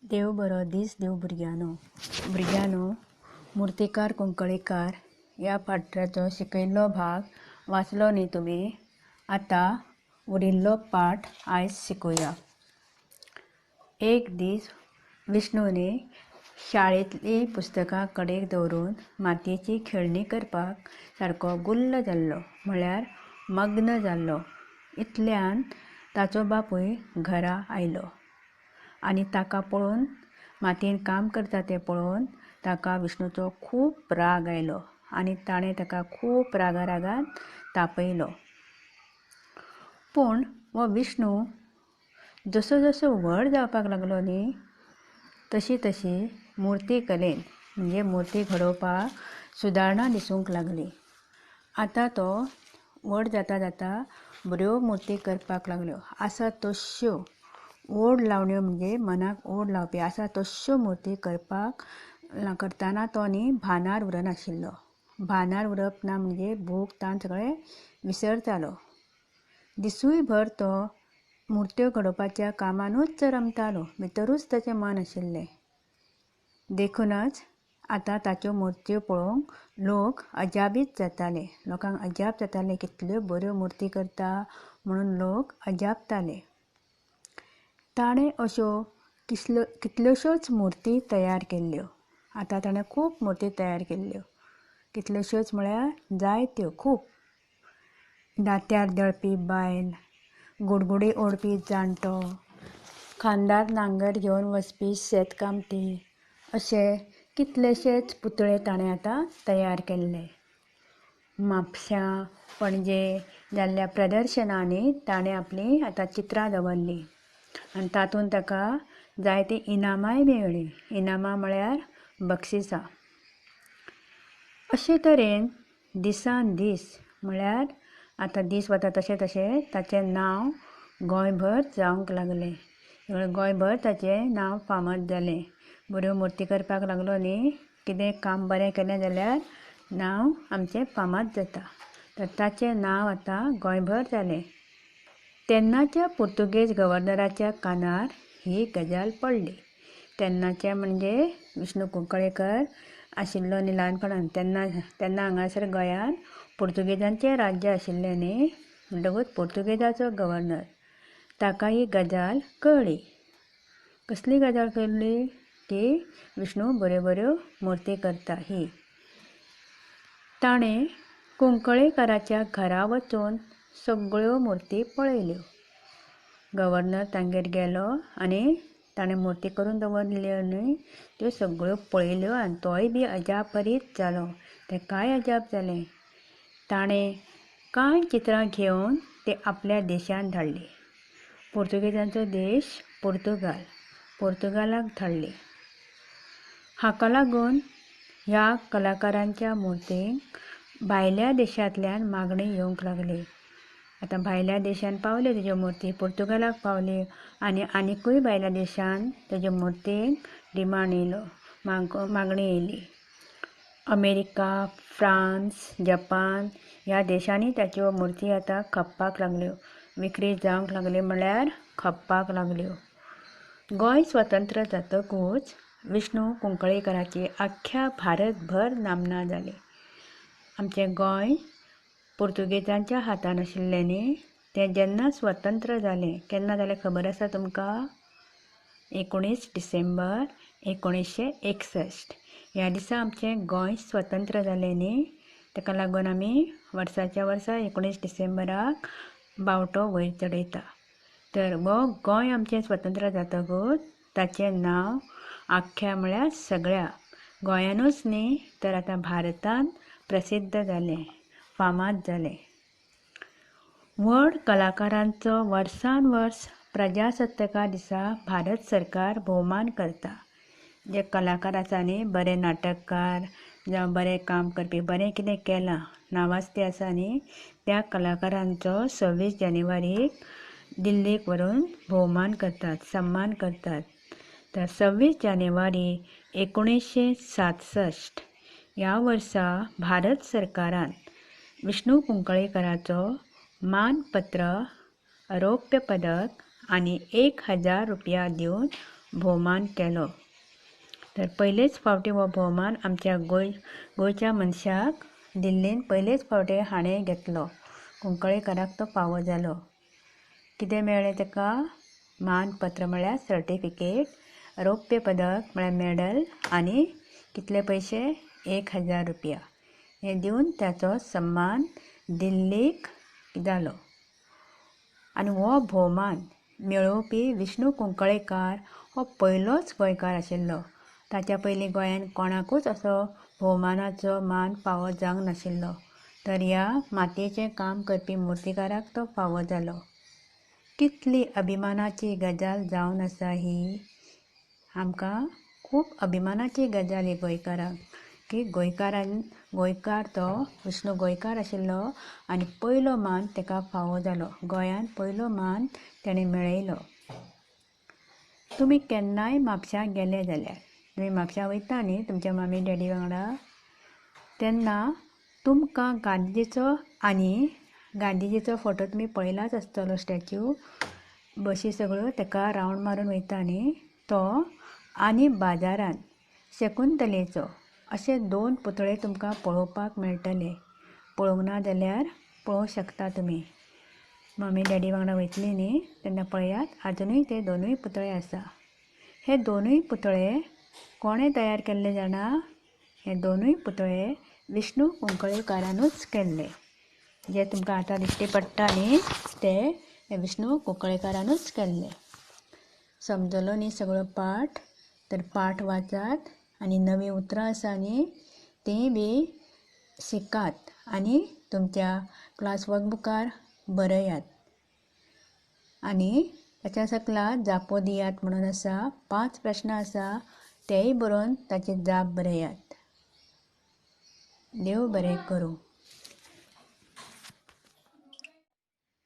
देव बरो दीस दीवं भुरग्यांनो. भुरग्यांनो, मुर्तीकार कुंकळीकार ह्या पाठाचो शिकयल्लो भाग वाचलो न्ही तुमी? आतां उरिल्लो पाठ आयज शिकुया. एक दीस विष्णूने शाळेंतलीं पुस्तकां कडेक दवरून मातयेची खेळणी करपाक सारको गुल्ल जाल्लो, म्हळ्यार मग्न जाल्लो. इतल्यान ताचो बापूय घरा आयलो आनी ताका पळोवन, मातयेन काम करता तें पळोवन ताका विष्णूचो खूब राग आयलो आनी ताणें ताका खूब रागा रागान तापयलो. पूण हो विष्णू जसो जसो व्हड जावपाक लागलो न्ही, तशी तशी मुर्ती कलेन म्हणजे मुर्ती घडोवपाक सुदारणा दिसूंक लागली. आतां तो व्हड जाता जाता बऱ्यो मुर्ती करपाक लागल्यो. आसा तश्यो ओड लावण्यो म्हणजे मनाक ओड लावपी आसा तश्यो मुर्ती करपाक करतना तो न्ही भानार उरनाशिल्लो. भानार उरप ना म्हणजे भूक तान सगळें विसरतालो. दिसूय भर तो मुर्त्यो घडोवपाच्या कामानूच रमतालो, भितरूच ताचें मन आशिल्लें. देखूनच आतां ताच्यो मुर्त्यो पळोवंक लोक अजाबीत जाताले. लोकांक अजाप जातालें, कितल्यो बऱ्यो मुर्ती करता म्हणून लोक अजापताले. ताणें अश्यो कितल्योश्योच मुर्ती तयार केल्ल्यो. आतां ताणें खूब मुर्ती तयार केल्ल्यो. कितल्योश्योच म्हळ्यार जायत्यो, खूब. दांत्यार दळपी बायल, गुडगुडी ओडपी जाणटो, खांदार नांगर घेवन वचपी शेतकामती, अशे कितलेशेच पुतळे ताणें आतां तयार केल्ले. म्हापश्यां, पणजे जाल्ल्या प्रदर्शनांनी ताणें आपलीं आतां चित्रां दवरलीं आनी तातूंत ताका जायतीं इनामांय मेळ्ळीं. इनामां म्हळ्यार बक्षिसां. अशे तरेन दिसान दीस म्हळ्यार आतां दीस वता तशें तशें ताचें नांव गोंयभर जावंक लागलें. गोंयभर ताचें नांव फामाद जालें. बऱ्यो मुर्ती करपाक लागलो न्ही, कितें काम बरें केलें जाल्यार नांव आमचें फामाद जाता. तर ताचें नांव आतां गोंयभर जालें. तेन्नाच्या पुर्तुगेज गव्हर्नराच्या कानार ही गजाल पडली. तेन्नाचे म्हणजे विष्णू कुंकळेकर आशिल्लो न्ही ल्हानपणान, तेन्ना तेन्ना हांगासर गोंयांत पुर्तुगेजांचें राज्य आशिल्लें न्ही, म्हणटकूच पुर्तुगेजाचो गव्हर्नर ताका ही गजाल कळ्ळी. कसली गजाल कळ्ळी? की विष्णू बऱ्यो बऱ्यो मुर्ती करता ही. ताणें कुंकळेकराच्या घरा वचून सगळ्यो मुर्ती पळयल्यो. गव्हर्नर तांगेर गेलो आनी ताणें मुर्ती करून दवरल्यो न्हय त्यो सगळ्यो पळयल्यो आनी तोय बी अजापरीत जालो. तेकाय अजाप जालें. ताणें कांय चित्रां घेवन ते आपल्या देशांत धाडली. पुर्तुगेजांचो देश पुर्तुगाल, पुर्तुगालाक धाडली. हाका लागून ह्या कलाकारांच्या मुर्तींक भायल्या देशांतल्यान मागणी येवंक लागली. आतां भायल्या देशांत पावल्यो तेज्यो मुर्ती, पुर्तुगालाक पावल्यो आनी आनिकूय भायल्या देशांत तेज्यो मुर्तींक डिमांड येयलो, मागणी येयली. अमेरिका, फ्रांस, जपान ह्या देशांनी ताच्यो मुर्ती आतां खपपाक लागल्यो, विक्री जावंक लागल्यो, म्हळ्यार खपपाक लागल्यो. गोंय स्वतंत्र जातकूच विष्णू कुंकळेकराची आख्ख्या भारतभर नामना जाली. आमचें गोंय पुर्तुगेजांच्या हातान आशिल्लें न्ही, तें जेन्ना स्वतंत्र जालें, केन्ना जालें खबर आसा तुमकां? 19 डिसेंबर 1961 ह्या दिसा आमचें गोंय स्वतंत्र जालें न्ही. ताका लागून आमी वर्साच्या वर्सा 19 डिसेंबराक बावटो वयर चडयता. तर हो गोंय आमचें स्वतंत्र जातकूच ताचें नांव आख्ख्या म्हळ्यार सगळ्या गोंयानूच न्ही तर आतां भारतांत प्रसिद्ध जालें, फामाद जालें. व्हड कलाकारांचो वर्सान वर्स प्रजासत्ताका दिसा भारत सरकार भोवमान करता. जे कलाकार आसा न्ही, बरे नाटककार जावं बरें काम करपी, बरें कितें केलां, नांवाजते आसा न्ही, त्या कलाकारांचो 26 जानेवारीक दिल्लीक व्हरून भोवमान करतात, सन्मान करतात. तर 26 जानेवारी 1967 ह्या वर्सा भारत सरकारान विष्णू कुंकळेकराचो मानपत्र, रौप्य पदक आनी 1000 रुपया दिवन भोवमान केलो. तर पयलेच फावटी हो भोवमान आमच्या गोंयच्या मनशाक दिल्लीन पयलेच फावटी हाणें घेतलो. कुंकळ्ळेकाराक तो फावो जालो. कितें मेळ्ळें ताका? मानपत्र म्हळ्यार सर्टिफिकेट, रौप्य पदक म्हळ्यार मॅडल आनी कितले पयशे? 1000 रुपया. हें दिवन ताचो सम्मान दिल्लीक जालो. आनी हो भोवमान मेळोवपी विष्णू कुंकळ्ळेकार हो पयलोच गोंयकार आशिल्लो. ताच्या पयलीं गोंयांत कोणाकूच असो भोवमानाचो मान फावो जावंक नाशिल्लो. तर ह्या मातयेचें काम करपी मुर्तीकाराक तो फावो जालो. कितली अभिमानाची गजाल जावन आसा ही. आमकां खूब अभिमानाची गजाल ही गोंयकारांक की गोंयकार तो विष्णू गोंयकार आशिल्लो आनी पयलो मान ताका फावो जालो. गोंयांत पयलो मान ताणें मेळयलो. तुमी केन्नाय म्हापश्यां गेले जाल्यार, तुमी म्हापश्यां वयता न्ही तुमच्या मामी डॅडी वांगडा, तेन्ना तुमकां गांधीजीचो आनी गांधीजीचो फोटो तुमी पळयलाच आसतलो, स्टॅच्यू बशी सगळ्यो ताका रावंड मारून वयता न्ही तो, आनी बाजारांत शकुंतलेचो अशे 2 पुतळे तुमकां पळोवपाक मेळटले. पळोवंक ना जाल्यार पळोवंक शकता तुमी. मम्मी डॅडी वांगडा वयतली न्ही तेन्ना पळयात, आजुनूय ते 2 पुतळे आसा. हे 2 पुतळे कोणें तयार केल्ले जाणा? हे 2 पुतळे विष्णू कुंकळ्ळेकारानूच केल्ले. जे तुमकां आतां दिश्टी पडटा न्ही ते विष्णू कुंकळ्ळेकारानूच केल्ले. समजलो न्ही सगळो पाठ? तर पाठ वाचात आनी नवीं उतरां आसा न्ही तींय बी शिकात आनी तुमच्या क्लास वर्कबुकार बरयात. आनी ताच्या सकला जापो दियात म्हणून आसा, 5 प्रश्न आसा तेय बरोवन ताची जाप बरयात. देव बरें करूं.